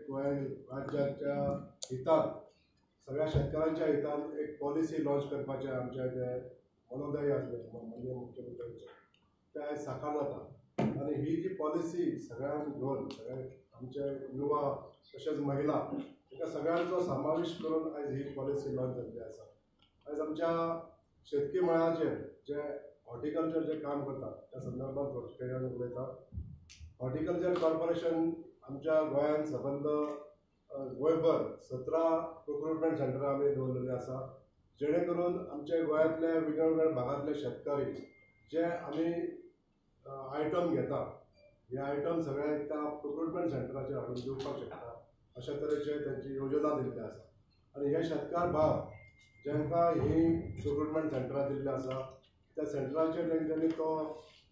गोंय राज्याच्या हितान, सगळ्या शेतकारांच्या हितान एक पॉलिसी लॉन्च करपाचें आमचें जें मनोदय आसलें माननीय मुख्यमंत्र्यांचें तें आयज साकार जाता. आनी ही जी पॉलिसी सगळ्यांक घेवन सगळे आमचे युवा तशेंच महिला तांकां सगळ्यांचो समावेश करून आयज ही पॉलिसी लॉन्च जाल्ली आसा. आयज आमच्या शेतकी मळाचेर जे हॉर्टिकल्चर जे काम करता त्या संदर्भात थोडक्यान उलयता. हॉर्टिकल्चर कॉर्पोरेशन आमच्या गोंयांत सबंद गोंयभर 17 प्रोक्युरमेंट सेंटरां आमी दवरलेलीं आसा, जेणे करून आमच्या गोंयांतले वेगळ्या वेगळ्या भागांतले शेतकारी जे आमी आयटम घेता हे आयटम सगळे त्या प्रोक्युरमेंट सेंटराचेर हाडून दिवपाक शकता अशा तरेचे तांची योजना दिल्ली आसा. आनी हे शेतकार भाव जांकां ही प्रोक्युरमेंट सेंटरां दिल्ली आसा त्या सेंटराचेर तेंच्यांनी तो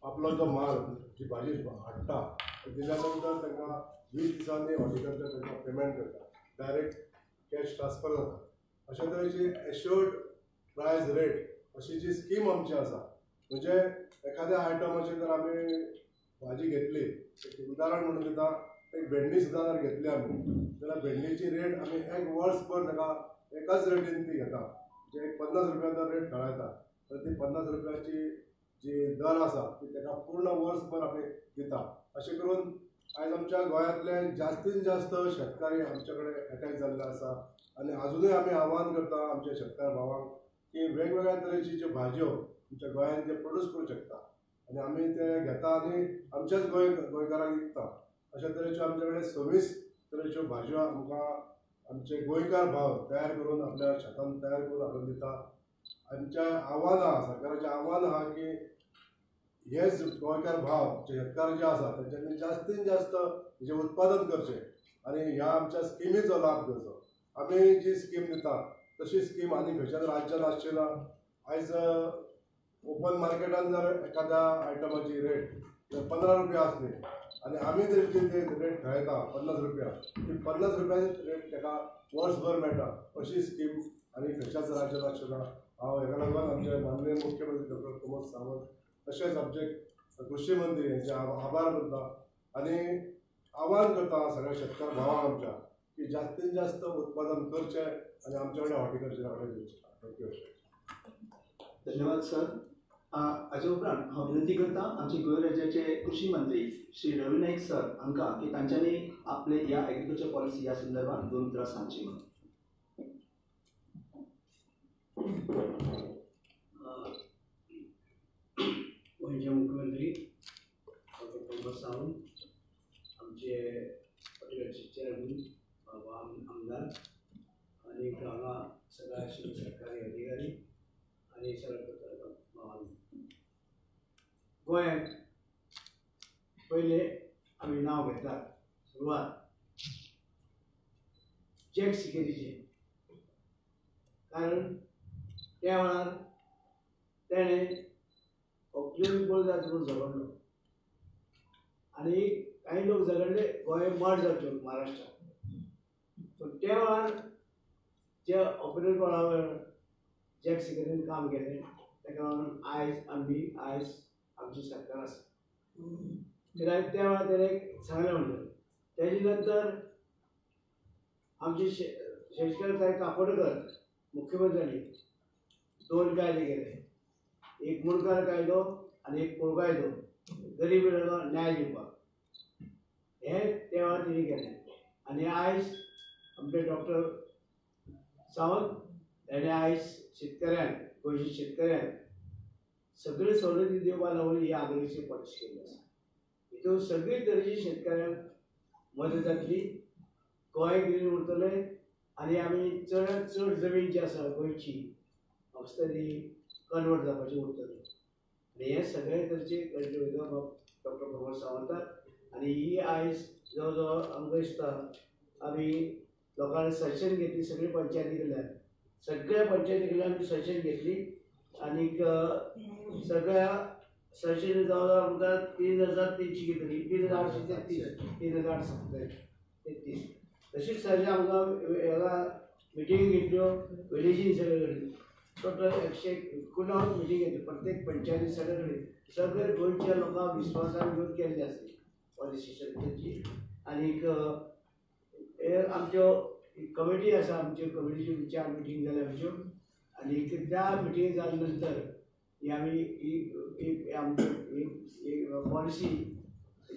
आपलो जो माल जी भाजी हाडटा दिल्या नंतर तांकां 20 दिसांनी हॉर्टिकल्चर तांकां पेमेंट करता, डायरेक्ट कॅश ट्रान्सफर जाता. अशा तरेची एश्योर्ड प्रायस रेट अशी जी स्कीम आमची आसा, म्हणजे एखाद्या आयटमाचेर जर आमी भाजी घेतली, उदाहरण म्हणून दिता, एक भेंडी सुद्दां जर घेतली आमी जाल्यार भेंडीची रेट आमी एक वर्सभर ताका एकाच रेटीन ती घेता. म्हणजे एक 50 रुपया जर रेट थारायता तर ती 50 रुपयाची जी दर आसा ती ताका पूर्ण वर्सभर आमी दिता. अशें करून आयज आमच्या गोंयांतले जास्तीन जास्त शेतकारी आमचे कडेन एटॅच जाल्ले आसा. आनी आजुनूय आमी आव्हान करता आमच्या शेतकार भावांक की वेगवेगळ्या तरेची ज्यो भाजयो आमच्या गोंयांत जे प्रोड्यूस करूं शकता आनी आमी ते घेता आनी आमच्याच गोंयकारांक विकता. अशा तरेच्यो आमच्या कडेन 26 तरेच्यो भाजयो आमकां आमचे गोंयकार भाव तयार करून आपल्या शेतान तयार करून हाडून दिता. आमचें आव्हान आहा, सरकाराचें आव्हान आहा की हेच गोंयकार भाव जे शेतकार जे आसा तेंच्यांनी जास्तीन जास्त हेजें उत्पादन करचें आनी ह्या आमच्या स्किमीचो लाभ घेवचो. आमी जी स्कीम दिता तशी स्कीम आनी खंयच्याच राज्यांत आसची ना. आयज ओपन मार्केटान जर एखाद्या आयटमाची रेट जर 15 रुपया आसली आनी आमी जर जी रेट थारायता 50 रुपया, ती 50 रुपयाची रेट ताका वर्सभर मेळटा. अशी स्कीम आनी खंयच्याच राज्यांत आसची ना. हांव हेका लागून आमचे माननीय मुख्यमंत्री डॉक्टर प्रमोद सावंत तशेंच आमचे कृषी मंत्री हेंचे आभार मानता आनी आव्हान करता सगळ्या शेतकार भावांक आमच्या की जास्तीन जास्त उत्पादन करचें आनी आमचे कडेन हॉर्टिकल्चरा कडेन दिवचें. Thank you. धन्यवाद सर. हाजे उपरांत हांव विनंती करता आमचे गोंय राज्याचे कृषी मंत्री श्री रवी नाईक सर हांकां की तांच्यांनी आपले ह्या एग्रीकल्चर पॉलिसी ह्या संदर्भात 2 उतरां सांगची म्हणून. गोंयचे मुख्यमंत्री डॉक्टर प्रमोद सावंत, आमचे हॉर्टिकल्चर चेअरमॅन बाबा आमदार आनी हांगा सगळे आशिल्ले सरकारी अधिकारी आनी सगळे पत्रकार भावांनो, गोंयांत पयले आमी नांव घेतात सुरवात जॅक सिकेरीचें, कारण त्या वेळार तेणें ऑक्युलर बळ जाता म्हणून झगडलो आनी कांय लोक झगडले गोंय मर्ज जावचें महाराष्ट्राक. पूण त्या वेळार जे ऑपरेट बळा वेळार जॅक सिकेरीन काम केलें ताका लागून आयज आमी आयज आमची सरकार आसा. कित्याक त्या वेळार तेणें सांगलें म्हणलें. तेजे नंतर आमचे शेतकार ताई काकोडकर मुख्यमंत्र्यांनी 2 कायदे केले, एक मुणकार कायदो आनी एक कोळ कायदो, गरीब न्याय दिवपाक हें त्या वेळार तेणी केलें. आनी आयज आमचे डॉक्टर सावंत हेणें आयज शेतकऱ्यांक, गोंयच्या शेतकऱ्यांक सगळे सवलती दिवपा लागून ही आगळीची पॉलिसी केल्ली आसा. हितून सगळी तरेची शेतकऱ्यांक मदत जातली, गोंय ग्रीन उरतलें आनी आमी चडांत चड जमीन जी आसा गोंयची म्हापसा ती कन्वर्ट जावपाची उरतली. आनी हें सगळें तरेचे डॉक्टर प्रमोद सावंताक आनी ही आयज जवळ जवळ आमकां दिसता आमी लोकांनी सजेशन घेतली सगळी पंचायती कडल्यान, सगळ्या पंचायती कडल्यान आमी सजेशन घेतली आनीक सगळ्या सजेशन जवळ जवळ आमकां 3300 घेतली, 3833, 3833 तशीच सजेशन आमकां हेका मिटींग घेतल्यो विलेजीन सगळे कडेन टोटल 149 मिटींग घेतल्यो प्रत्येक पंचायती सगळे कडेन, सगळे गोंयच्या लोकांक विस्वासान घेवन केल्ले आसली पॉलिसी तेंची. आनीक हे आमच्यो कमिटी आसा, आमच्यो कमिटीच्यो 4 मिटींग जाल्या आमच्यो आनी त्या मिटींग जाल्या नंतर ही आमी ही आमची पॉलिसी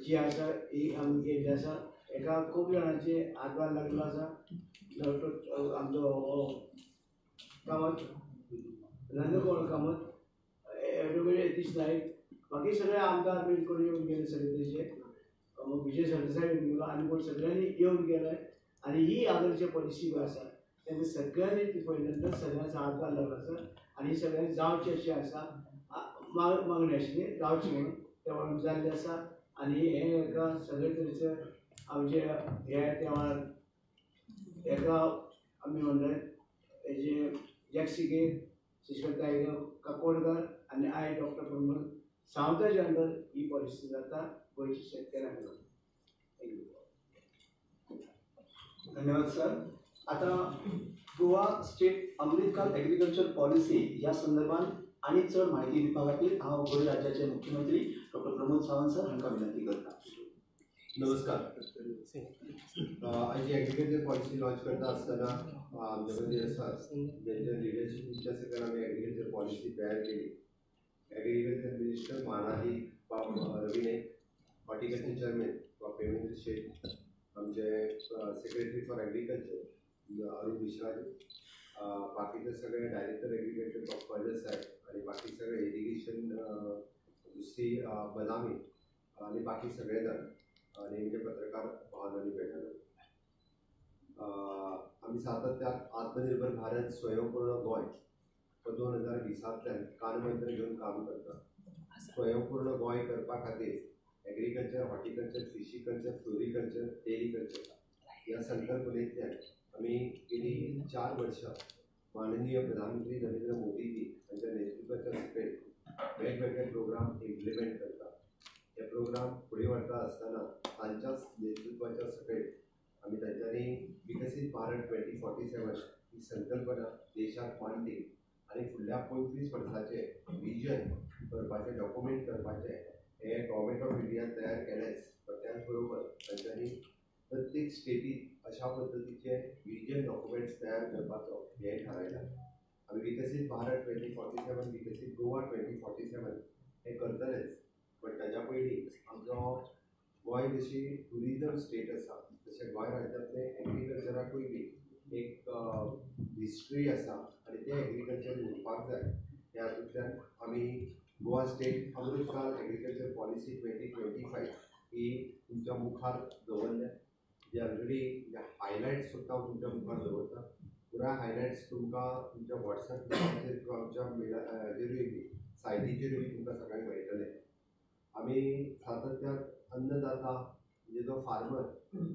जी आसा ही आमी केल्ली आसा. हेका खूब जाणांचे हातभार लागलेलो आसा. डॉक्टर आमचो हो कामत, नंदकुमार कामत, एडवोकेट यतीश नायक, बाकी सगळे आमदार बीन कोण येवन गेले सगळे तरेचे, विजय सरदेसाय येवन गेलो आनी कोण सगळ्यांनी येवन गेले. आनी ही आगरची पॉलिसी जी आसा तेन्ना सगळ्यांनी ती पळयल्या नंतर सगळ्यांचो हातभार लागलो आसा आनी सगळ्यांनी जावचें अशें आसा, मागणी आशिल्ली जावची म्हणून त्या वेळार जाल्लें आसा. आनी हें हेका सगळे तरेचे आमचे हे त्या वेळार हेका आमी म्हणलें हेजे जॅक्सिके शिशकताई काकोडकर आनी I doctor Pramod सावंताच्या अंडर ही पॉलिसी जाता गोंयच्या शेतकऱ्यांक लागून. Thank you. धन्यवाद सर. आता Goa state Amritkaal agriculture policy ह्या संदर्भात आनी चड म्हायती दिवपा खातीर हांव गोंय राज्याचे मुख्यमंत्री डॉक्टर प्रमोद सावंत सर हांकां विनंती करता. नमस्कार. आयची एग्रीकल्चर पॉलिसी लॉन्च करता आसतना आमचे कडेन आसा जेंच्या लिडरशिपीच्या सकयल आमी एग्रीकल्चर पॉलिसी तयार केली. एग्रीकल्चर मिनिस्टर मानादी बाब रवी नाईक, हॉर्टिकल्चर चेअरमॅन बाब प्रेमेंद्र शेट, आमचे secretary for agriculture Arun Mishraji, बाकीचे सगळे डायरेक्टर एग्रीकल्चर बाब फैजल साहेब आनी बाकी सगळे इरिगेशन दुसरी बदामी आनी बाकी सगळे जाण आनी म्हणजे पत्रकार भावांनी भेटलो. आमी सातत्यान आत्मनिर्भर भारत स्वयंपूर्ण गोंय हो 2020 कानमंत्र घेवन काम करता. स्वयंपूर्ण गोंय करपा खातीर एग्रीकल्चर, हॉर्टिकल्चर, फिशीकल्चर, फ्लोरिकल्चर, डेरीकल्चर ह्या संकल्पनेंतल्यान आमी गेली 4 वर्सां माननीय प्रधानमंत्री नरेंद्र मोदीजी हांच्या नेतृत्वाच्या सकयल वेगवेगळे प्रोग्राम इम्प्लिमेंट करता. हे प्रोग्राम फुडें व्हरता आसतना तांच्याच नेतृत्वाच्या सकयल आमी तांच्यांनी विकसीत भारत 2047 ही संकल्पना देशाक मांडली आनी फुडल्या 25 वर्साचें विजन करपाचें, डॉक्युमेंट करपाचें हे गव्हर्मेंट ऑफ इंडियान तयार केलेंच, पण त्याच बरोबर तांच्यांनी प्रत्येक स्टेटीत अशा पद्दतीचे विजन डॉक्युमेंट्स तयार करपाचो हें थारायलां. आमी विकसीत भारत 2047, विकसीत गोवा 2047 हें करतलेच, पण ताज्या पयलीं आमचो गोंय जशी ट्युरिजम स्टेट आसा तशें गोंय राज्यांतलें एग्रीकल्चराकूय बी एक हिस्ट्री आसा आनी तें एग्रीकल्चर उरपाक जाय. ह्या हातूंतल्यान आमी Goa state Amritkaal agriculture policy 2025 ही तुमच्या मुखार दवरल्या, जे ऑलरेडी हायलायट्स सुद्दां हांव तुमच्या मुखार दवरता. पुराय हायलायट्स तुमकां तुमच्या वॉट्सएप ग्रुपाचेर किंवा आमच्या मेलाचेरूय बी सायटीचेरूय बी तुमकां सगळ्यांक मेळटलें. आमी सातत्यान अन्नदाता म्हणजे जो फार्मर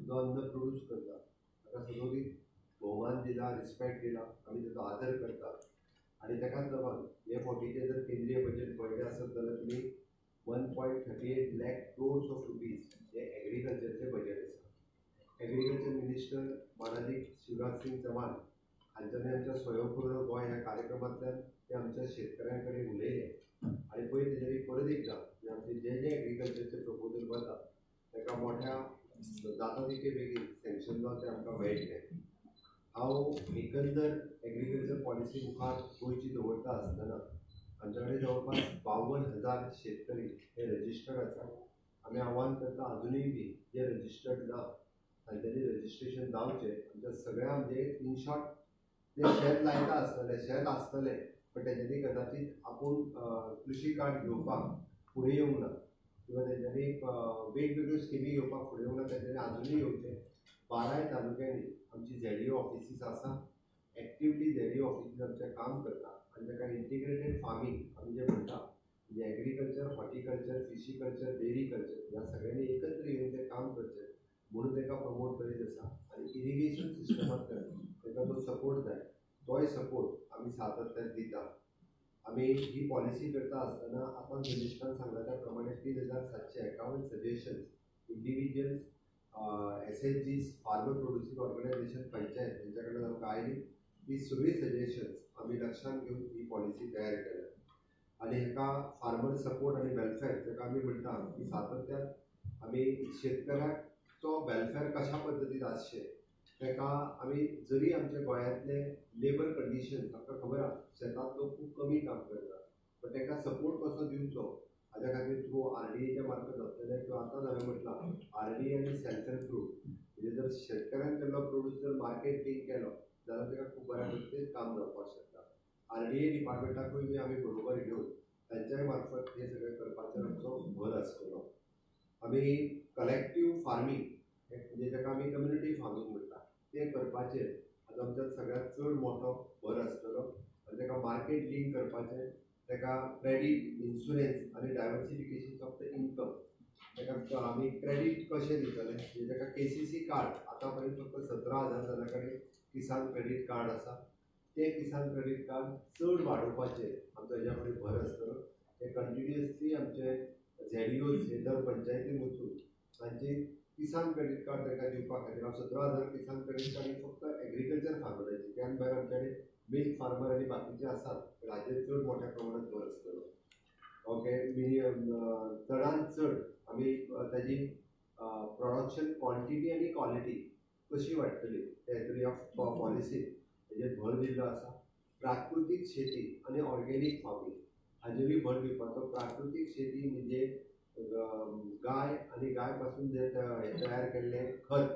जो अन्न प्रोड्यूस करता ताका सदोदीत भोवमान दिला, रिस्पेक्ट दिला, आमी ताचो आदर करता. आनी ताकाच लागून हे फावटीचें जर केंद्रीय बजेट पळयलें आसत जाल्यार तुमी 1.38 लाख क्रोर्स ऑफ रुपीज हे एग्रीकल्चरचें बजेट आसा. एग्रीकल्चर मिनिस्टर मानादीक शिवराज सिंग चौहान हांच्यांनी आमच्या स्वयंपूर्ण गोंय ह्या कार्यक्रमांतल्यान ते आमच्या शेतकऱ्यां कडेन उलयले आनी पयर तेज्यांनी परत एकदां आमचे जे जे एग्रीकल्चरचे प्रपोजल वता ताका मोठ्या जाता तितके बेगीन सँक्शन जावन तें आमकां मेळटलें. हांव एकंदर एग्रीकल्चर पॉलिसी मुखार गोंयची दवरता आसतना आमच्या कडेन जवळपास 52,000 शेतकरी हे रजिस्टर्ड आसा. आमी आव्हान करता अजुनूय बी जे रजिस्टर्ड ना तांच्यांनी रजिस्ट्रेशन जावचें. आमच्या सगळ्या म्हणजे इन शॉर्ट ते शेत लायता आसतलें, शेत आसतलें, पण तेंच्यांनी कदाचीत आपूण कृशी कार्ड घेवपाक फुडें येवंक ना किंवा तेंच्यांनी वेगवेगळ्यो स्किमी घेवपाक फुडें येवंक ना, तेंच्यांनी आजुनूय येवचें. 12 तालुक्यांनी आमची झेडीओ ऑफिसीस आसा, एक्टिवली झेडीओ ऑफिसीस आमचें काम करता आनी ताका इंटिग्रेटेड फार्मींग आमी जें म्हणटा म्हणजे एग्रीकल्चर, हॉर्टिकल्चर, फिशीकल्चर, डेरीकल्चर ह्या सगळ्यांनी एकत्र येवन तें काम करचें म्हणून ताका प्रमोट करीत आसा. आनी इरिगेशन सिस्टमांतल्यान ताका जो सपोर्ट जाय तोय सपोर्ट आमी सातत्यान दिता. आमी ही पॉलिसी करता आसतना आतां मिनिस्टरान सांगला त्या प्रमाणे 3751 suggestions individuals, SHGs, farmer producing organisation, panchayat हेंच्या कडल्यान आमकां आयली. ही सगळीं सजेशन्स आमी लक्षांत घेवन ही पॉलिसी तयार केल्या आनी हेका फार्मर सपोर्ट आनी वेलफेअर जाका आमी म्हणटा की सातत्यान आमी शेतकऱ्याचो वेलफेअर कशा पद्दतीन आसचें ताका आमी जरी आमच्या गोंयांतले लेबर कंडिशन्स आमकां खबर आसा, शेतांत लोक खूब कमी काम करता, पण ताका सपोर्ट कसो दिवचो हाज्या खातीर थ्रू आरडीएच्या मार्फत जातलें. किंवा आतांच हांवें म्हटलां आरडीए आनी सेल्फ हेल्प ग्रूप, म्हणजे जर शेतकऱ्यान केल्लो प्रोड्यूस जर मार्केट लिंक केलो जाल्यार ताका खूब बऱ्या पद्दतीन काम जावपाक शकता. आरडीए डिपार्टमेंटाकूय बी आमी बरोबर घेवन तांच्याय मार्फत हें सगळें करपाचेर आमचो भर आसतलो. आमी कलेक्टीव फार्मींग म्हणजे ताका आमी कम्युनिटी फार्मींग म्हणटा तें करपाचेर आतां आमच्या सगळ्यांत चड मोठो भर आसतलो. आनी ताका मार्केट लिंक करपाचें, ताका क्रेडीट इन्शुरन्स आनी डायवर्सिफिकेशन ऑफ the income, ताका आमी क्रेडीट कशें दितले म्हणजे ताका केसीसी कार्ड आतां पर्यंत फक्त 17,000 जाणां कडेन किसान क्रेडीट कार्ड आसा, तें किसान क्रेडीट कार्ड चड वाडोवपाचेर आमचो हेज्या फुडें भर आसतलो. ते कंटिन्युअसली आमचे झेडीओज हे दर पंचायतीन वचून तांची किसान क्रेडीट कार्ड तांकां दिवपा खातीर हांव 17,000 किसान क्रेडीट कार्ड फक्त एग्रीकल्चर फार्मरांची, त्यान भायर आमचे कडेन मिल्क फार्मर आनी बाकीचे आसात, पूण हाजेर चड मोठ्या प्रमाणात भर आसतलो. ओके, मिनियम चडान चड आमी ताजी प्रोडक्शन क्वॉन्टिटी आनी क्वॉलिटी कशी वाडटली ते हेतून ह्या पॉलिसीन हेजेर भर दिल्लो आसा. प्राकृतीक शेती आनी ऑर्गेनीक फार्मींग हाजेरूय भर दिवपाचो. प्राकृतीक शेती म्हणजे गाय आनी गाय पासून जे तयार केल्लें खत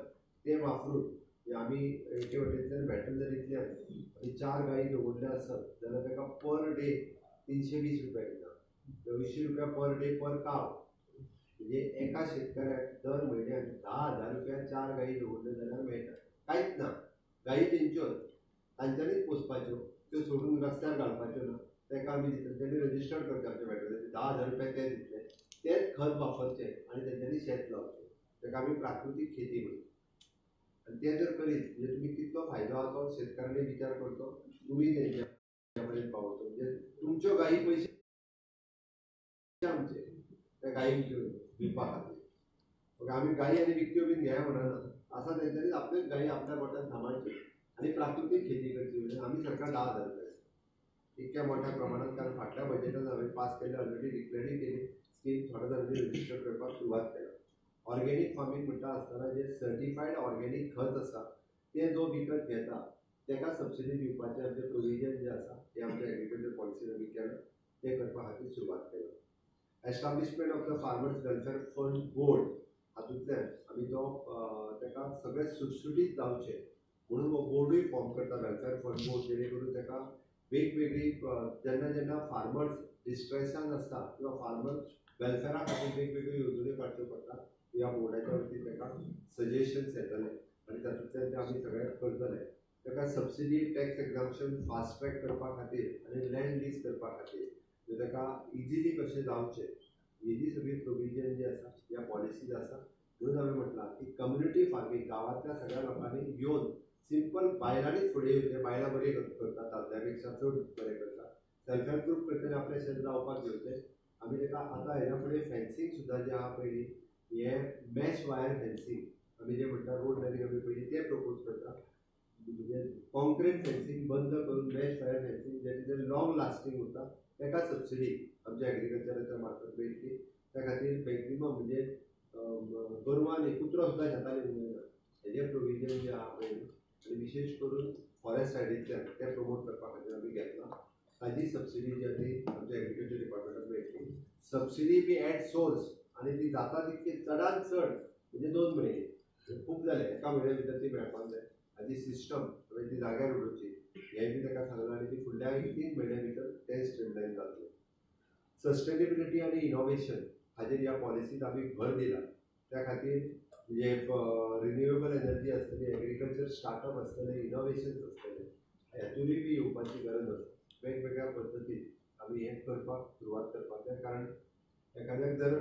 तें वापरून आमी एके वटेंतल्यान वेटनरींतल्यान आमी 4 गायी दवरल्यो आसत जाल्यार ताका पर डे 320 रुपया दिता, 200 रुपया पर डे पर काव, म्हणजे एका शेतकऱ्याक दर म्हयन्याक 10,000 रुपया 4 गायी दवरल्यो जाल्यार मेळटा. कांयच ना, गायी तेंच्योच, तांच्यांनीच पोसपाच्यो, त्यो सोडून रस्त्यार घालपाच्यो ना. ताका आमी दितले, तेणी रजिस्टर्ड करचें आमच्या वेटनरी, 10,000 रुपया ते दितले, तेच खत वापरचें आनी तेंच्यांनी शेत लावचें, ताका आमी प्राकृतीक शेती म्हणटा. आनी तें जर करीत म्हणजे तुमी कितलो फायदो आसा तो शेतकारांनी विचार करचो, तुमी तेंच्या पर्यंत पावोवचो. म्हणजे तुमच्यो गायी पयशे आमचे त्या गायींक घेवन विकपा खातीर. ओके, आमी गायी आनी विकत्यो बीन घेया म्हणना, आसा तेंच्यांनीच आपल्योच गायी आपल्या गोठ्यान सांबाळच्यो आनी प्राकृतीक शेती करची. म्हणजे आमी सरकार 10,000 रुपया इतक्या मोठ्या प्रमाणात, कारण फाटल्या बजेटान हांवें पास केल्ले ऑलरेडी डिक्लेरूय केली स्कीम, थोड्या जाणांनी रजिस्टर करपाक सुरवात केल्या. ऑर्गेनीक फार्मींग म्हणटा आसतना जे सर्टिफायड ऑर्गेनीक खत आसा तें जो विकत घेता ताका सबसिडी दिवपाचें आमचें प्रोविजन जें आसा तें आमच्या एग्रीकल्चर पॉलिसीन आमी केलां, तें करपा खातीर सुरवात केल्या. Establishment of the farmers welfare fund board हातूंतल्यान आमी तो ताका सगळें सुटसुटीत जावचें म्हणून हो बोर्डूय फॉर्म करता, वेलफेअर फंड बोर्ड, जेणे करून ताका वेगवेगळी जेन्ना जेन्ना फार्मर्स डिस्ट्रेसान आसता किंवा फार्मर्स वेलफेअरा खातीर वेगवेगळ्यो येवजण्यो काडच्यो पडटा, ह्या बोर्डाच्या वतीन ताका सजेशन्स येतले आनी तातूंतल्यान ते आमी सगळें करतले. ताका subsidy, tax exemption fast track करपा खातीर आनी लँड लीज करपा खातीर म्हणजे ताका इजिली कशें जावचें हेजी सगळी प्रोविजन जी आसा ह्या पॉलिसीज आसा. म्हणून हांवें म्हटलां की कम्युनिटी फार्मींग गांवांतल्या सगळ्या लोकांनी येवन सिंपल बायलांनीच फुडें येवचें, बायलां बरीं करतात, दादल्या पेक्षा चड बरें करतात. सेल्फ हेल्प ग्रूप करतले आपलें शेत लावपाक घेवचें. आमी ताका आतां हेज्या फुडें फेन्सींग सुद्दां जें आहा पयलीं हें मॅश वायर फेन्सींग आमी जें म्हणटा रोड लायनींग आमी पयलीं तें प्रपोज करता, म्हणजे कॉन्क्रीट फेन्सींग बंद करून मॅश वायर फेन्सींग जें कितें लॉंग लास्टींग उरता ताका सबसिडी आमच्या एग्रीकल्चराच्या मार्फत मेळटली. त्या खातीर मॅक्झिमम म्हणजे गोरवां न्ही कुत्रो सुद्दां शेतांनी मेळना हेजें प्रोविजन जें आहा पळय आनी विशेश करून फॉरेस्ट सायडींतल्यान तें प्रमोट करपा खातीर आमी घेतलां. ताजी सबसिडी जी आसा ती आमच्या एग्रीकल्चर डिपार्टमेंटाक मेळटली. सबसिडी बी एट सोर्स आनी ती जाता तितकी चडान चड म्हणजे 2 म्हयने खूब जाले, एका म्हयन्या भितर ती मेळपाक जाय. हाजी सिस्टम हांवें ती जाग्यार उडोवची हें बी ताका सांगलां आनी ती फुडल्या 3 म्हयन्या भितर तें स्ट्रीमलायन जातलें. सस्टेनेबिलिटी आनी इनोवेशन हाजेर ह्या पॉलिसींत आमी भर दिला. त्या खातीर म्हणजे रिन्युएबल एनर्जी आसतली, एग्रीकल्चर स्टार्टअप आसतलें, इनोवेशन्स आसतलें, हातूनय बी येवपाची गरज आसा. वेगवेगळ्या पद्दतीन आमी हें करपाक सुरवात करपाक जाय. कारण एखाद्याक जर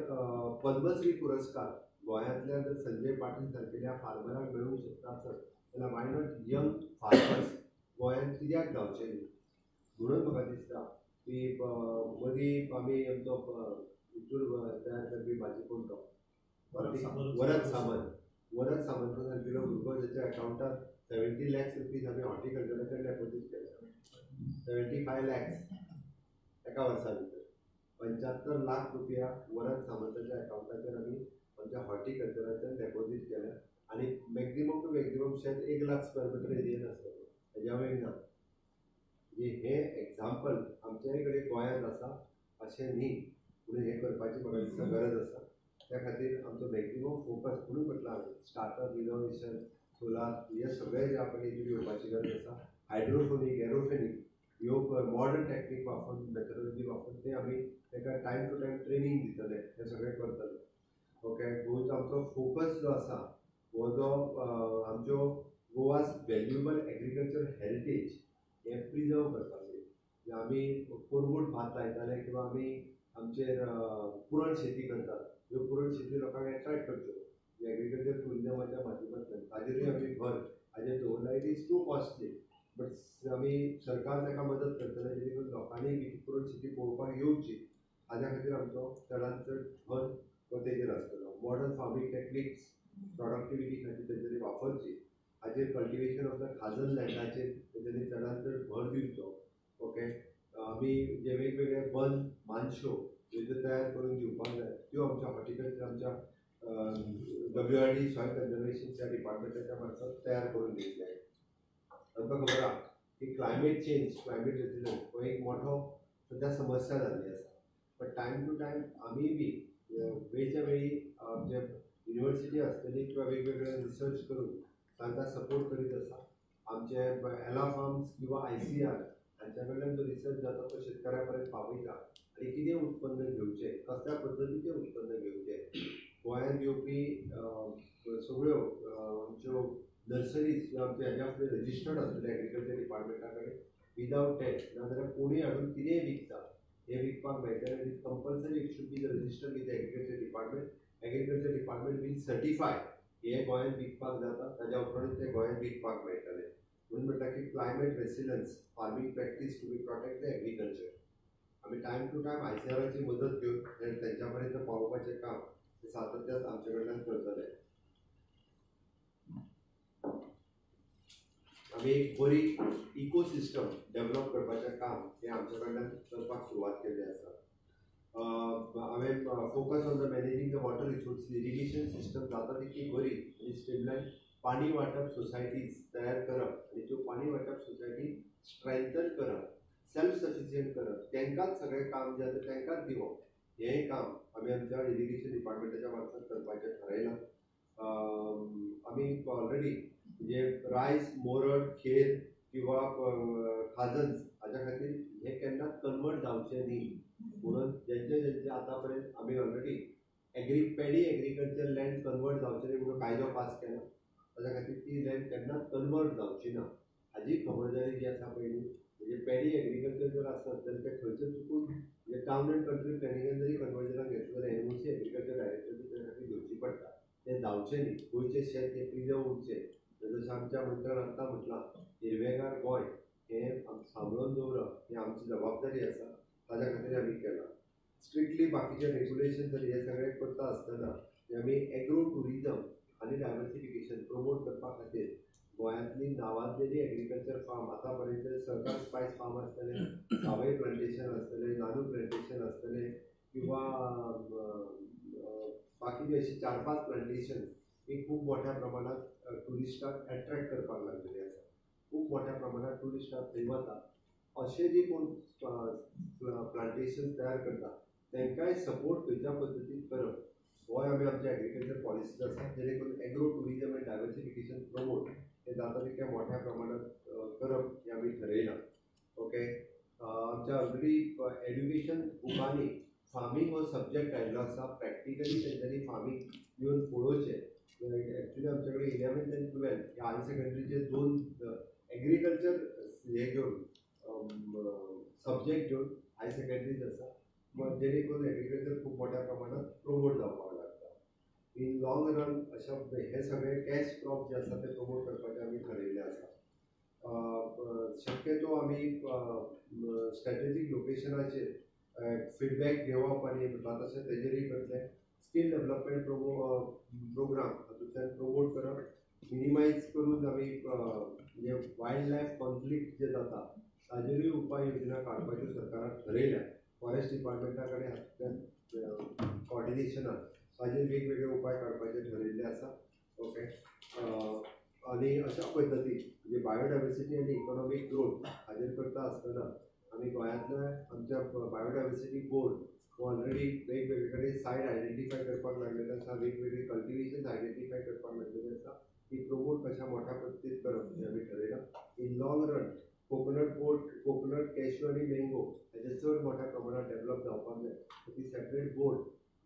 पद्मश्री पुरस्कार गोंयांतल्या जर संजय पाटील सारकेल्या फार्मराक मेळूंक शकता आसत जाल्यार why not young farmers गोंयांत कित्याक जावचें न्ही. म्हणून म्हाका दिसता की मदीं आमी आमचो हितूर तयार करपी भाजी कोण तो वरद सामंत, वरद सामंता सारकिलो भुरगो ज्याच्या अकावंटार 70 लॅक्स रुपीज आमी हॉर्टिकल्चराचेर डेपोजीट केले, 75 लॅक्स एका वर्सा भितर 75 लाख रुपया वरद सामंताच्या अकावंटाचेर आमी आमच्या हॉर्टिकल्चराचेर डेपोजीट केल्या. आनी मॅक्झिमम टू मॅक्झिमम शेत 1 लाख स्क्वेअर मिटर एरियेन आसतलें, हेज्या वयर ना. म्हणजे हें एग्जाम्पल आमच्याय कडेन गोंयांत आसा अशें न्ही, म्हणून हें करपाची म्हाका दिसता गरज आसा. त्या खातीर आमचो मॅक्झिमम फोकस म्हणून म्हटलां हांवें स्टार्टअप, इनोवेशन, सोलार हे सगळे जे आपण हितून येवपाची गरज आसा. हायड्रोफोनीक, एरोफोनीक ह्यो मॉडर्न टॅक्नीक वापरून, मेथडॉलॉजी वापरून ते आमी ताका टायम टू टायम ट्रेनींग दितले, हें सगळें करतले. ओके, गोंयचो आमचो फोकस जो आसा हो जो आमच्यो गोवास व्हॅल्युएबल एग्रीकल्चर हेरिटेज हें प्रिजर्व करपाचें. आमी कोरगूट भात लायताले किंवा आमी आमचेर पुरण शेती करतात, ह्यो पुरण शेती लोकांक एट्रेक्ट करच्यो एग्रीकल्चर टुरिजमाच्या माध्यमांतल्यान. ताजेरूय आमी भर हाजेर दवरला. It is too costly but आमी सरकार ताका मदत करतले जेणे करून लोकांनी बी पुरण शेती पळोवपाक येवची, हाज्या खातीर आमचो चडांत चड भर हो तेजेर आसतलो. मॉडर्न फार्मींग टॅक्निक्स प्रॉडक्टिविटी खातीर तेंच्यांनी वापरची, हाजेर कल्टिवेशन ऑफ the खाजन लँडाचेर तेंच्यांनी चडांत चड भर दिवचो. ओके, आमी जे वेगवेगळे बन मानश्यो ज्यो तयार करून दिवपाक जाय त्यो आमच्या हॉर्टिकल्चर आमच्या WRD soil कन्जर्वेशनच्या डिपार्टमेंटाच्या मार्फत तयार करून दितले. आमकां खबर आहा की क्लायमेट चेंज, क्लायमेट रेसिलियन्स हो एक मोठो सद्या समस्या जाल्ली आसा. बट टायम टू टायम आमी बी वेळच्या वेळी आमचे युनिवर्सिटी आसतली किंवा वेगवेगळे रिसर्च करून तांकां सपोर्ट करीत आसा. आमचे एला फार्म्स किंवा ICR हांच्या कडल्यान जो रिसर्च जाता तो शेतकऱ्या पर्यंत पावयता आनी कितें उत्पन्न घेवचें, कसल्या पद्दतीचें उत्पन्न घेवचें. गोंयांत येवपी सगळ्यो आमच्यो नर्सरीज ज्यो आमच्या हेज्या फुडें रजिस्टर्ड आसतले एग्रीकल्चर डिपार्टमेंटा कडेन विदावट टॅक्स, नाजाल्यार कोणूय हाडून कितेंय विकता हें विकपाक मेळटलें. It is compulsory, it should be registered with agriculture department. Agriculture department will certify हें गोंयांत विकपाक जाता, ताज्या उपरांत तें गोंयांत विकपाक मेळटलें. म्हणून म्हणटा की climate resilience farming practice to be protect the agriculture. आमी टायम टू टायम ICRची मदत घेवन तेंच्या पर्यंत पावोवपाचें काम हें सातत्यान आमचे कडल्यान करतले. आमी एक बरी इकोसिस्टम डेवलप करपाचें काम हें आमच्या कडल्यान करपाक सुरवात केल्ली आसा. हांवें focus on the managing the water resources, irrigation system जाता तितकी बरी आनी स्ट्रीमलायन पाणी वांटप सोसायटीज तयार करप आनी त्यो पाणी वांटप सोसायटी स्ट्रेंथन करप, सेल्फ सफिशियंट करप, तांकांच सगळें काम जें आसा तांकांच दिवप, हें काम आमी आमच्या इरिगेशन डिपार्टमेंटाच्या मार्फत करपाचें थारायलां. आमी ऑलरेडी म्हणजे रायस, मोरड, खेर किंवा खाजन्स हाज्या खातीर हें केन्नाच कन्वर्ट जावचें न्ही म्हणून जेंचे जेंचे आतां पर्यंत आमी already paddy agriculture land convert जावचें न्ही म्हणून कायदो पास केला. ताज्या खातीर ती लँड केन्नाच कन्वर्ट जावची ना हाजी खबरदारी जी आसा पयलीं. म्हणजे पॅडी एग्रीकल्चर जर आसत जाल्यार तें खंयचें चुकून म्हणजे टावन अँड कंट्री प्लॅनिंगान जरी कन्वर्जनाक घेतलें जाल्यार NOC agriculture director बी त्या खातीर घेवची पडटा. तें जावचें न्ही, गोंयचें शेत हें प्रिजर्व उरचें. जशें आमच्या मंत्र्यान आत्तां म्हटलां हिरवेगार गोंय हें सांबाळून दवरप ही आमची जबाबदारी आसा, ताज्या खातीर आमी केलां. स्ट्रिक्टली बाकीचे रेगुलेशन जर हे सगळें करता आसतना आमी एग्रो टुरिजम आनी डायवर्सिफिकेशन प्रमोट करपा खातीर गोंयांतली नांवाजलेली एग्रीकल्चर फार्म आतां पर्यंत सहकार स्पायस फार्म आसतलें, सावय प्लांटेशन आसतलें, नानू प्लांटेशन आसतलें किंवा बाकीचे अशी 4-5 प्लांटेशन ही खूब मोठ्या प्रमाणात ट्युरिस्टांक एट्रेक्ट करपाक लागलेली आसा. खूब मोठ्या प्रमाणात ट्युरिस्टां थंय वता. अशे जे कोण प्लांटेशन तयार करता तांकांय सपोर्ट खंयच्या पद्दतीन करप होय आमी आमच्या एग्रीकल्चर पॉलिसीज आसा, जेणे करून एग्रो टुरिजम आनी डायवर्सिफिकेशन प्रमोट हें जाता तितक्या मोठ्या प्रमाणात करप हें आमी ठरयलां. ओके, आमच्या ऑलरेडी एड्युकेशन बुकांनी फार्मींग हो सब्जेक्ट आयिल्लो आसा. प्रॅक्टिकली तेंच्यांनी फार्मींग येवन पळोवचें. एक्चुली आमचे कडेन 11th आनी 12th ह्या हायर सेकंडरीचे 2 एग्रीकल्चर हे घेवन सब्जेक्ट घेवन हायर सेकंडरीज आसा, जेणे करून एग्रीकल्चर खूब मोठ्या प्रमाणात प्रमोट जावपाक लागता. इन लॉंग रन अशा हे सगळे कॅश क्रॉप जे आसा ते प्रमोट करपाचें आमी ठरयिल्लें आसा. शक्यतो आमी स्ट्रॅटेजीक लोकेशनाचेर फिडबॅक घेवप आनी म्हणटा तशें तेजेरूय करतले. स्कील डेवलपमेंट प्रोग्राम हातूंतल्यान प्रमोट करप, मिनिमायज करून आमी म्हणजे वायल्ड लायफ कॉन्फ्लिक्ट जे जाता ताजेरूय उपाय योजना काडपाच्यो सरकारान ठरयल्या. फॉरेस्ट डिपार्टमेंटा कडेन हातूंतल्यान कॉर्डिनेशनान ताजेर वेगवेगळे उपाय काडपाचे ठरयल्ले आसा. ओके. आनी अशा पद्दतीन म्हणजे बायोडायवर्सिटी आनी इकॉनॉमीक ग्रोथ हाजेर करता आसतना आमी गोंयांतल्या आमच्या बायोडायवर्सिटी बोर्ड हो ऑलरेडी वेगवेगळे कडेन सायट आयडेंटिफाय करपाक लागलेले आसा, वेगवेगळे कल्टिवेशन्स आयडेंटिफाय करपाक लागलेले आसा, ती प्रमोट कशा मोठ्या पद्दतीन करप हें आमी ठरयलां. In long run coconut board, coconut, cashew आनी मँगो हेजे चड मोठ्या प्रमाणात डेवलप जावपाक जाय. ती सेपरेट बोर्ड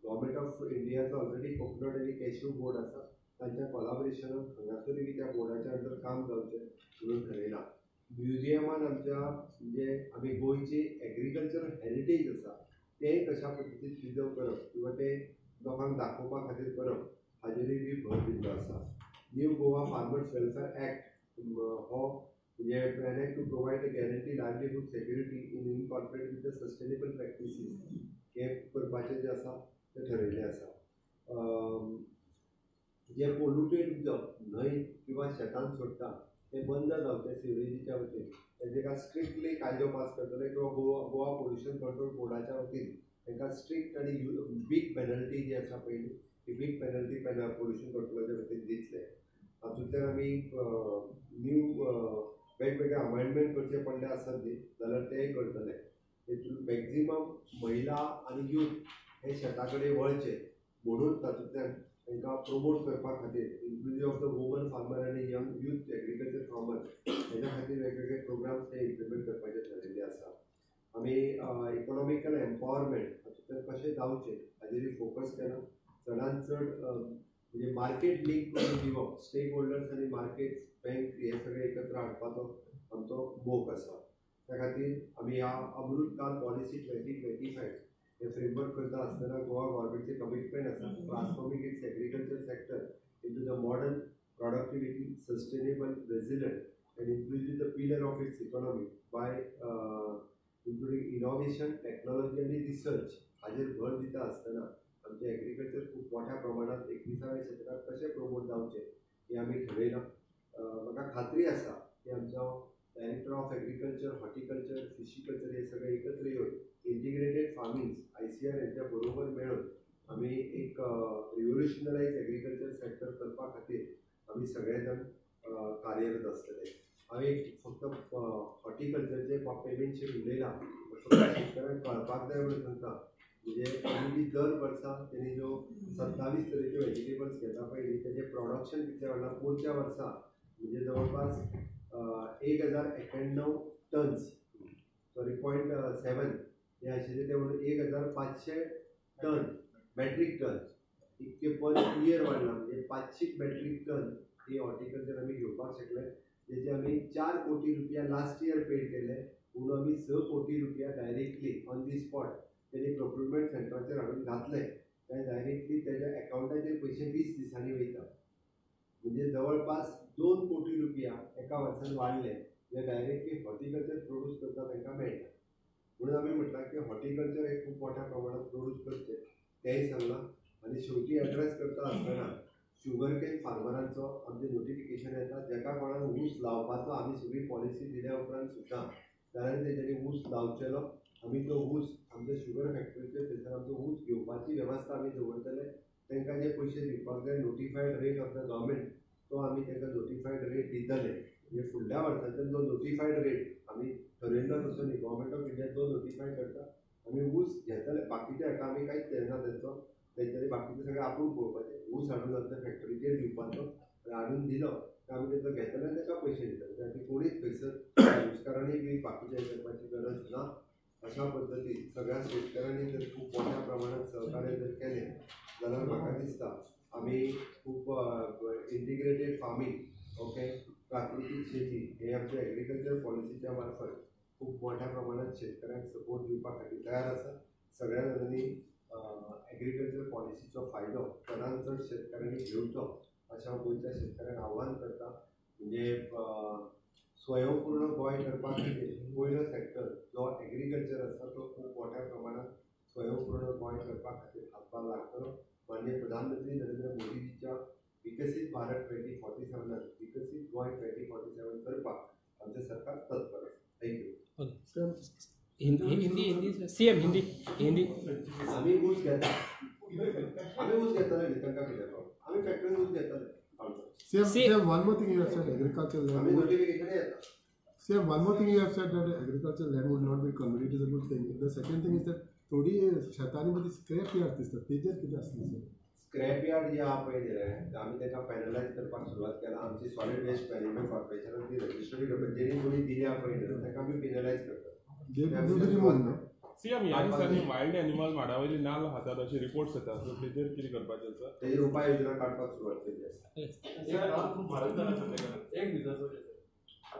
गव्हर्मेंट ऑफ इंडियाचो ऑलरेडी कोकोनट आनी कॅश्यू बोर्ड आसा, तांच्या कोलाबरेशनान हांगासरूय बी त्या बोर्डाच्या अंडर काम जावचें म्हणून ठरयलां. म्युझियमान आमच्या म्हणजे आमी गोंयची एग्रीकल्चर हेरिटेज आसा तें कशा पद्दतीन प्रिजर्व करप किंवा तें लोकांक दाखोवपा खातीर करप हाजेरूय बी भर दिल्लो आसा. New Goa farmers welfare act हो म्हणजे an act to provide a guarantee livelihood security in incorporate with the sustainable practices हें करपाचें जें आसा तें ठरयल्लें आसा. जे पोल्युटेड उदक न्हंय किंवा शेतान सोडटा तें बंद जावचें सिवरेजीच्या वतीन, ताका स्ट्रिक्टली कायदो पास करतले किंवा गोवा पोल्युशन कंट्रोल बोर्डाच्या वतीन तांकां स्ट्रिक्ट आनी बीग पेनल्टी जी आसा पयली ती बीग पेनल्टी पोल्युशन कंट्रोलाच्या वतीन दितले. हातूंतल्यान आमी न्यू वेगवेगळे अमेंडमेंट करचे पडले आसत न्ही जाल्यार तेय करतले. हेतून मॅक्झिमम महिला आनी यूथ हे शेता कडेन वळचे म्हणून तातूंतल्यान तांकां प्रमोट करपा खातीर inclusive of the woman farmer आनी यंग यूथ एग्रीकल्चर फार्मर हेज्या खातीर वेगवेगळे प्रोग्राम्स ते इम्प्लिमेंट करपाचे ठरयल्ले आसा. आमी इकॉनॉमिकल एम्पावरमेंट हातूंतल्यान कशें जावचें हाजेरूय फोकस केला. चडान चड म्हणजे मार्केट लिंक करून दिवप, स्टेक होल्डर्स आनी मार्केट्स, बँक हे सगळे एकत्र हाडपाचो आमचो मोख आसा. त्या खातीर आमी ह्या अमृतकाल पॉलिसी 2025 हे फ्रेमवर्क करता आसतना गोवा गव्हर्मेंटचें कमिटमेंट आसा transforming its agriculture sector into the modern productivity, sustainable, resilient and inclusive the pillar of its economy by including innovation, technology आनी रिसर्च हाजेर भर दिता आसतना आमचें एग्रीकल्चर खूब मोठ्या प्रमाणात 21व्या शतकांत कशें प्रमोट जावचें हें आमी ठरयलां. म्हाका खात्री आसा की आमचो director of agriculture, horticulture, fishiculture हे सगळे एकत्र येवन इंटिग्रेटेड फार्मिंग ICR हेंच्या बरोबर मेळून आमी एक रिव्होल्युशनरायज एग्रीकल्चर सेक्टर करपा खातीर आमी सगळे जाण कार्यरत आसतले. हांवें फक्त हॉर्टिकल्चरचे पेमेंटचेर उलयलां, फक्त शेतकऱ्यांक कळपाक जाय म्हणून सांगता. म्हणजे आमी दर वर्सा तेणी ज्यो 27 तरेच्यो वेजिटेबल्स घेता पळय तेजें प्रोडक्शन कितलें वाडलां पोरच्या वर्सा म्हणजे जवळपास 1091 टन्स, सॉरी 0.7 हे आशिल्लें तें म्हणून 1500 टन मॅट्रीक टन इतके पर इयर वाडलां. म्हणजे 500 मॅट्रीक टन ही हॉर्टिकल्चर आमी घेवपाक शकले, जेचे आमी 4 कोटी रुपया लास्ट इयर पेड केले, म्हणून आमी 6 कोटी रुपया डायरेक्टली ऑन the spot तेणी प्रोक्युरमेंट सेंटराचेर हाडून घातले काय डायरेक्टली तेज्या एकावंटाचेर पयशे 20 दिसांनी वयता. म्हणजे जवळपास 2 कोटी रुपया एका वर्सान वाडले जे डायरेक्टली हॉर्टिकल्चर प्रोड्यूस करता तांकां मेळटा. म्हणून आमी म्हटलां की हॉर्टिकल्चर हे खूब मोठ्या प्रमाणात प्रोड्यूस करचें तेंय सांगलां. आनी शेवटी एड्रेस करता आसतना शुगर केन फार्मरांचो आमचें नोटिफिकेशन येता, जेका कोणाक ऊस लावपाचो आमी सगळी पॉलिसी दिल्या उपरांत सुद्दां जाल्यार तेंच्यांनी ऊस लावचेलो, आमी तो ऊस आमच्या शुगर फॅक्टरीचेर थंयसर आमचो ऊस घेवपाची वेवस्था आमी दवरतले. तांकां जे पयशे दिवपाक जाय notified rate of the government तो आमी तांकां नोटिफायड रेट दितले. म्हणजे फुडल्या वर्साच्यान जो नोटिफायड रेट आमी ठरयल्लो तसो न्ही, गव्हर्मेंट ऑफ इंडिया जो नोटिफाय करता आमी ऊस घेतले, बाकीच्या हाका आमी कांयच घेना तेंचो, तेंच्यांनी बाकीचें सगळें आपूण पळोवपाचें. ऊस हाडून आमच्या फॅक्टरीचेर दिवपाचो आनी हाडून दिलो काय आमी तेंचो घेतले आनी ताका पयशे दितले. त्या खातीर कोणीच थंयसर ऊसकारांनी बी बाकीचें हें करपाची गरज ना. अशा पद्दतीन सगळ्या शेतकऱ्यांनी जर खूब मोठ्या प्रमाणात सहकार्य जर केलें जाल्यार म्हाका दिसता आमी खूब इंटिग्रेटेड फार्मींग, ओके, प्राकृतीक शेती हे आमच्या एग्रीकल्चर पॉलिसीच्या मार्फत खूब मोठ्या प्रमाणात शेतकऱ्यांक सपोर्ट दिवपा खातीर तयार आसा. सगळ्या जाणांनी एग्रीकल्चर पॉलिसीचो फायदो चडान चड शेतकऱ्यांनी घेवचो अशें हांव गोंयच्या शेतकऱ्यांक आव्हान करता. म्हणजे स्वयंपूर्ण गोंय करपा खातीर पयलो सेक्टर जो एग्रीकल्चर आसा तो खूब मोठ्या प्रमाणात स्वयंपूर्ण गोंय करपा खातीर हातभार लागतलो. माननीय प्रधानमंत्री नरेंद्र मोदीजीच्या विकसीत भारत 2047 विकसीत गोंय 2047 करपाक आमचें सरकार तत्पर आसा. Thank you. Sir Hindi Hindi CM Hindi Hindi आमी ऊस घेता, आमी ऊस घेतले न्ही तांकां कितें प्रॉब्लम, आमी फॅक्टरीन ऊस घेतले. Same, one more thing you have said, agricultural land. Same, one more thing you have said that agricultural land would not be converted is a good thing. The second thing is that थोडी शेतांनी मध्ये scrap yard दिसतात तेजेर कितें आसता sir? Scrap yard जे आहा पळय न्ही आमी ताका फायनलायज करपाक सुरवात केला. आमची सॉलिड वेस्ट मॅनेजमेंट कॉर्पोरेशनान ती रजिस्टरी करता. जेणी कोणी दिल्या पळय न्ही ताका आमी पिनलायज करतात. सीएम ह्या दिसांनी वायल्ड एनिमल माडावयली नाल्ल खातात अशे रिपोर्ट्स येतात, सो तेजेर कितें करपाचें आसा? तेजेर उपाय योजना काडपाक सुरवात केल्ली आसा. खूब म्हारग जाला सर तेका. एक दिसाचो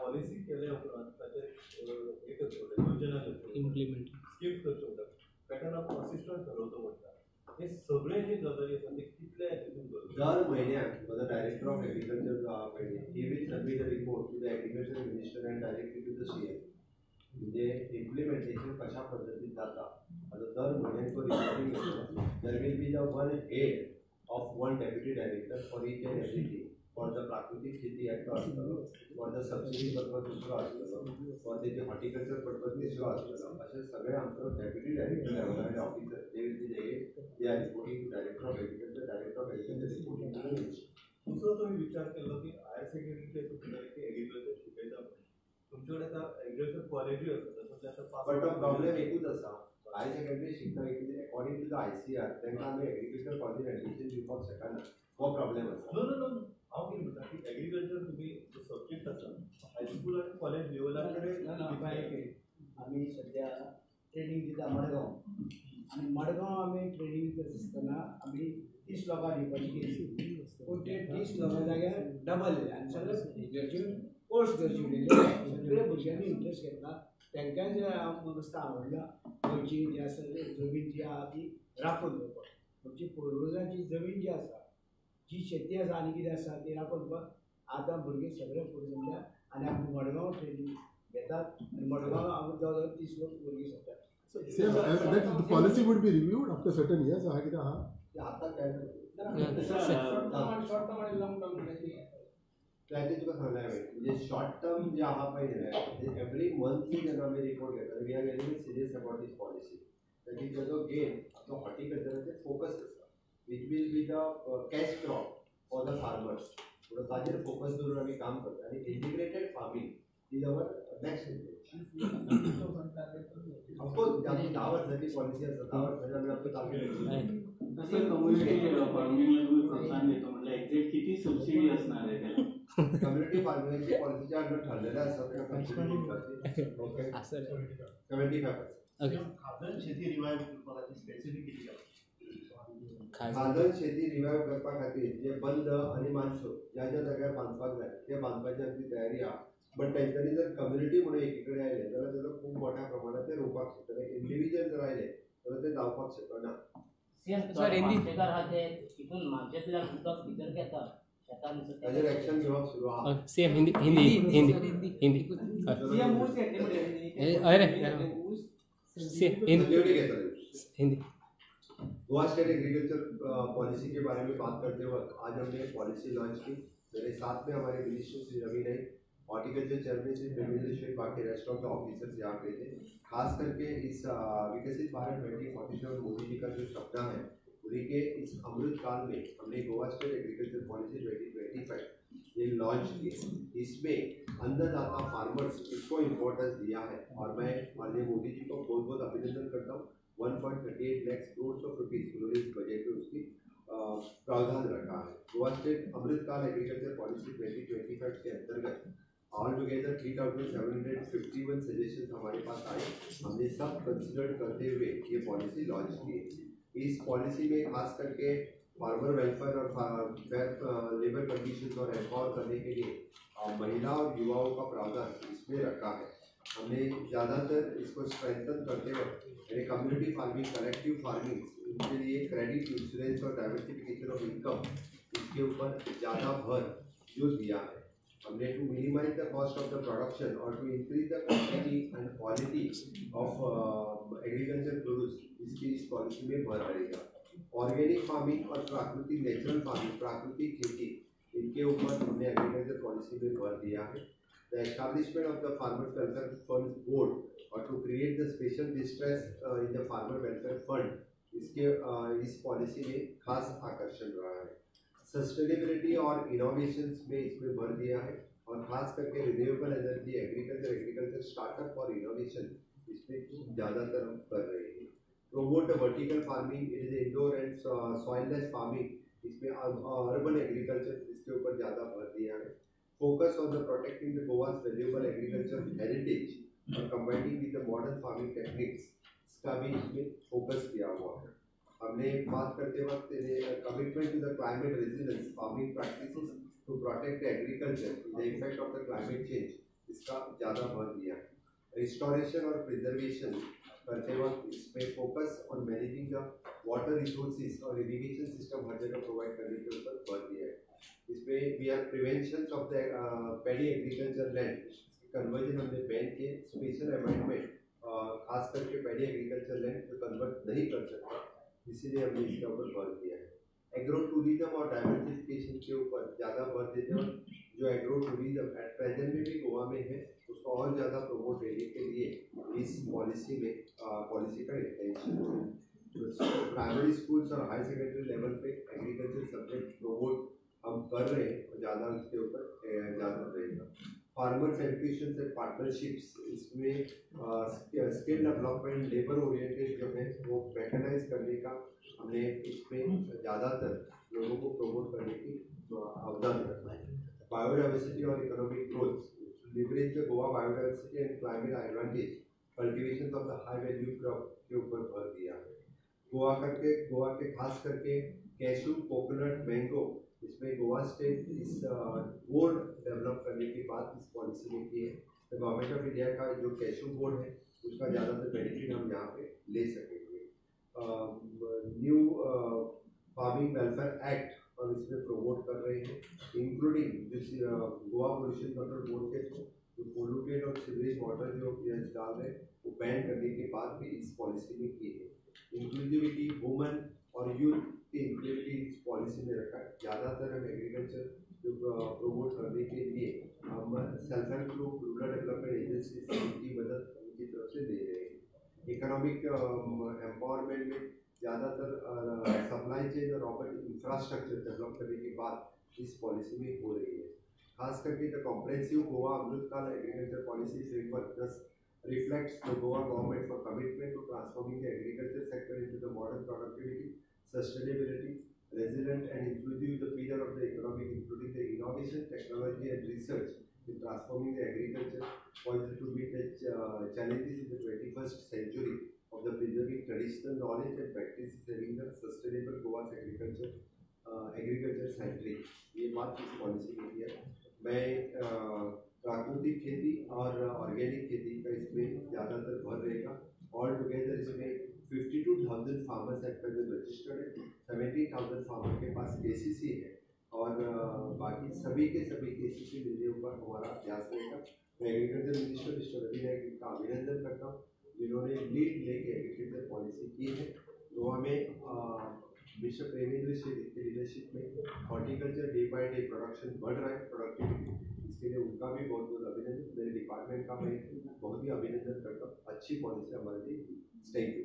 पॉलिसी केल्या उपरांत ताचेर हे करचें पडटा, योजना करच्यो, इम्प्लिमेंट स्किम्स करच्यो पडटा, पॅटर्न ऑफ असिस्टन्स ठरोवचो पडटा. हे सगळे जे गजाली आसा ते कितले हितून करता? दर म्हयन्याक म्हजो डायरेक्टर ऑफ एग्रीकल्चर जो आहा पळय he will submit a report to the agriculture minister and directly to the CM. म्हणजे इम्प्लिमेंटेशन कशा पद्दतीन जाता आतां दर म्हयन्याक तो रिपोर्टींग येतलो. There will be the one head of one deputy director for each and everything. For the प्राकृतीक शेती एकटो आसतलो, फॉर the subsidy purpose दुसरो आसतलो, फॉर तेजे हॉर्टिकल्चर पर्पज तिसरो आसतलो. अशें सगळें आमचो डेप्युटी डायरेक्टर लेवलार officer they will be the head, they are reporting to director of agriculture, director of agriculture reporting to the minister. दुसरो तुमी विचार केल्लो की हायर सेकंडरीचे की एग्रीकल्चर शिकयता पळय तुमचे कडेन आतां एग्रीकल्चर कॉलेजूय आसा, तातूंतल्यान आतां बट तो प्रॉब्लेम एकूच आसा, हायर सेकंडरी शिकता according to the ICR तांकां आमी एग्रीकल्चर कॉलेजीन एडमिशन दिवपाक शकना, हो प्रॉब्लेम आसा. नो नो नो, हांव कितें म्हणटा की एग्रीकल्चर तुमी जो सब्जेक्ट आसा हायस्कूल आनी कॉलेज लेवला कडेन. आमी सद्या ट्रेनींग दिता मडगांव, आनी मडगांव आमी ट्रेनींग दिता आसतना आमी 30 लोकांक दिवपाची केली, पूण ते 30 लोकां जाग्यार डबल जाले आनी सगळे ग्रॅज्युएट पोस्ट ग्रॅज्युएट सगळे भुरग्यांनी इंट्रस्ट घेतला. तांकांय म्हाका दिसता आवडला गोंयची जी आसा जमीन जी आहा ती राखून दवरपाक, आमची पुर्वजांची जमीन जी आसा, जी शेती आसा आनी कितें आसा ती राखून दवरपाक आतां भुरगे सगळे फुडें सरल्या आनी आमी मडगांव ट्रेनींग घेतात आनी मडगांव आमी जवळ जवळ 30 लोक भुरगीं सरतात. The policy would be reviewed after certain years. आहा कितें आहा? आतां ताचें तुका सांगलें हांवें, म्हणजे शॉर्ट टर्म जे आहा पळय न्ही एवरी मंथली जेन्ना आमी रिपोर्ट घेता, we are very very serious about this policy. ताची ताजो गेन आमचो हॉर्टिकल्चराचेर फोकस आसा, which will be the cash crop for the farmers. म्हणून ताजेर फोकस दवरून आमी काम करता आनी integrated farming is our next intention. Of course आमची 10 वर्सांची पॉलिसी आसा, 10 वर्सांची आमी आमचो टार्गेट. तसं कम्युनिटी फार्मिंगला तुम्ही प्रोत्साहन देतो म्हटलं, एक्झॅक्ट किती सबसिडी असणार आहे त्याला? कम्युनिटी फार्मिंगाची पॉलिसीच्या अंडर ठरलेलं आसा ताका सबसिडी दिवपाची. ओके, 75%. खाजन शेती रिवायव करपा खातीर स्पेसिफिक कितें? खाजन शेती रिवायव करपा खातीर जे बंद आनी मानसो ज्या ज्या जाग्यार बांदपाक जाय ते बांदपाची आमची तयारी आहा. बट तेंच्यांनी जर कम्युनिटी म्हणून एकी कडेन आयले जाल्यार ताजो खूब मोठ्या प्रमाणात ते रोवपाक शकतले. इंडिविज्युअल जर आयले जाल्यार ते जावपाक शकना. ताजेर एक्शन घेवप सुरू आहा. सीएम हिंदी हिंदी हिंदी हिंदी अरे Hindi Hindi. Goa state agriculture policy K बारे में बात करते वक्त आज हमने पॉलिसी लॉन्च की. मेरे साथ में हमारे minister Shri Ravi Naik, horticulture chairman Shri Premendra Seth, बाकी रेस्ट ऑफ the officers यहाँ पे थे. खास करके इस विकसित भारत 2047 मोदी जी का जो सपना है उन्हीं के इस अमृत काल में हमने गोवा स्टेट एग्रीकल्चर पॉलिसी 2025 ये लॉन्च की. इसमें अन्नदाता फार्मर्स इसको इम्पोर्टेंस दिया है और मैं माननीय मोदी जी को बहुत बहुत अभिनंदन करता हूँ. 1.38 लाख करोड़ ऑफ रुपीज़ उन्होंने इस बजट में उसकी प्रावधान रखा है. Goa state Amritkaal agriculture policy 2025 के अंतर्गत ऑल टुगेदर 3751 सजेशन हमारे पास आए. हमने सब कंसिडर करते हुए ये पॉलिसी लॉन्च की. इस पॉलिसी में खास करके फार्मर वेलफेयर और फेयर लेबर कंडीशंस और एम्पावर करने के लिए महिला और युवाओं का प्रावधान इसमें रखा है. हमने ज़्यादातर इसको स्ट्रेंथन करते वक्त यानी कम्युनिटी फार्मिंग, कलेक्टिव फार्मिंग, उनके लिए credit insurance Aur diversification of income इसके ऊपर ज़्यादा भर जो दिया है. हमने to minimise the cost of the production Aur to increase the quantity and quality of agriculture produce इसकी इस पॉलिसी में भर पड़ेगा. ऑर्गेनिक फार्मिंग और प्राकृतिक नेचुरल फार्मिंग, प्राकृतिक खेती, इनके ऊपर हमने एग्रीकल्चर पॉलिसी में भर दिया है. The establishment of the farmer welfare fund board Aur to create the special distress in the farmer welfare fund इसके इस पॉलिसी में खास आकर्षण रहा है. सस्टेनेबिलिटी और इनोवेशंस में इसमें भर दिया है और खास करके रिन्यूएबल एनर्जी, एग्रीकल्चर स्टार्टअप और इनोवेशन इसमें ज़्यादातर हम कर रहे हैं। Promote vertical farming, it is indoor and soilless farming, इसमें अर्बन एग्रीकल्चर इसके ऊपर ज़्यादा भर दिया है। Focus on the protecting the Goa's valuable agriculture heritage Aur combining with the modern farming techniques, इसका भी इसमें फोकस किया हुआ है। हमने बात करते वक्त commitment to the climate resilience farming practices to protect the agriculture the effect of the climate change, इसका ज़्यादा भर दिया है। रिस्टोरेशन और प्रिजर्वेशन करते वक्त इसमें focus on managing the water resources और इरीगेशन सिस्टम हर जगह प्रोवाइड करने के ऊपर भर दिया है। इसमें we are prevention of the paddy agriculture land conversion हमने बैन किए, स्पेशल अमेंडमेंट खास करके पैडी एग्रीकल्चर लैंड जो कन्वर्ट नहीं कर सकता, इसीलिए हमने इसके ऊपर भर दिया है। एग्रो टूरिज्म और डाइवर्सिफिकेशन के ऊपर ज़्यादा भर देते हैं। जो एग्रो टूरिज्म एट प्रेजेंट में भी गोवा में है उसको और ज़्यादा प्रमोट देने के लिए इस पॉलिसी में पॉलिसी का इंटेंशन है। प्राइमरी स्कूल्स और हाई सेकेंडरी लेवल पे एग्रीकल्चर सब्जेक्ट प्रमोट हम कर रहे हैं और ज़्यादा उसके ऊपर ज़्यादा रहेगा। फार्मर्स एजुकेशन से पार्टनरशिप्स, इसमें स्किल डेवलपमेंट, लेबर ओरिएंटेड जो है वो मैकेनाइज करने का हमने इसमें ज़्यादातर लोगों को प्रमोट करने की अवदान रखा है। Biodiversity Aur economic growth, leverage the Goa biodiversity and climate advantage, cultivation of the high value crop K ऊपर भर दिया है। गोवा के खास करके कैशू, कोकोनट, मैंगो, इसमें गोवा स्टेट इस बोर्ड डेवलप करने की बात इस पॉलिसी में की है। तो गवर्नमेंट ऑफ इंडिया का जो कैशू बोर्ड है उसका ज़्यादातर बेनिफिट हम यहाँ पे ले सकेंगे। न्यू फार्मिंग वेलफेयर एक्ट हम इसमें प्रमोट कर रहे हैं, इंक्लूडिंग जिस Goa pollution control board K through जो पोल्यूटेड और सीवरेज वाटर जो डाल रहे हैं वो बैन करने की बात भी इस पॉलिसी में की है। इंक्लूसिविटी, वुमेन और यूथ की इंक्लूसिविटी इस पॉलिसी में रखा है। ज़्यादातर हम एग्रीकल्चर जो प्रमोट करने के लिए हम self help group, rural development agency की मदद उनकी तरफ से ले रहे हैं। इकोनॉमिक एम्पावरमेंट में ज़्यादातर सप्लाई चेन और रॉबर्ट इंफ्रास्ट्रक्चर डेवलप करने की बात इस पॉलिसी में हो रही है। खास करके the comprehensive Goa Amritkal agriculture policy framework thus reflects the Goa government for commitment to transforming the agriculture sector into the modern productivity, sustainability, resilient and inclusive, the pillar of the economic, including the innovation, technology and research in transforming the agriculture policy to meet the challenges in the 21st century of the preserving traditional knowledge and practices having the sustainable Goa's agriculture centric। ये बात इस policy में की है। मैं प्राकृतिक खेती और organic खेती का इसमें ज़्यादातर भर रहेगा। ऑल टुगेदर इसमें 52,000 फार्मर्स एट प्रेजेंट रजिस्टर्ड है, 70,000 फार्मर के पास केसीसी है और बाकी सभी के सभी केसीसी मिलने ऊपर हमारा अभ्यास रहेगा। मैं agriculture minister mister Ravi Naik का अभिनंदन करता हूँ जिन्होंने लीड लेके एग्रीकल्चर पॉलिसी की है। गोवा में मिस्टर प्रेमेंद्र शेठ की लीडरशिप में horticulture day by day production बढ़ रहा है, प्रोडक्टिविटी, इसके लिए उनका भी बहुत बहुत अभिनंदन। मेरे डिपार्टमेंट का मैं बहुत ही अभिनंदन करता हूँ। अच्छी पॉलिसी हमारे लिए। Thank you.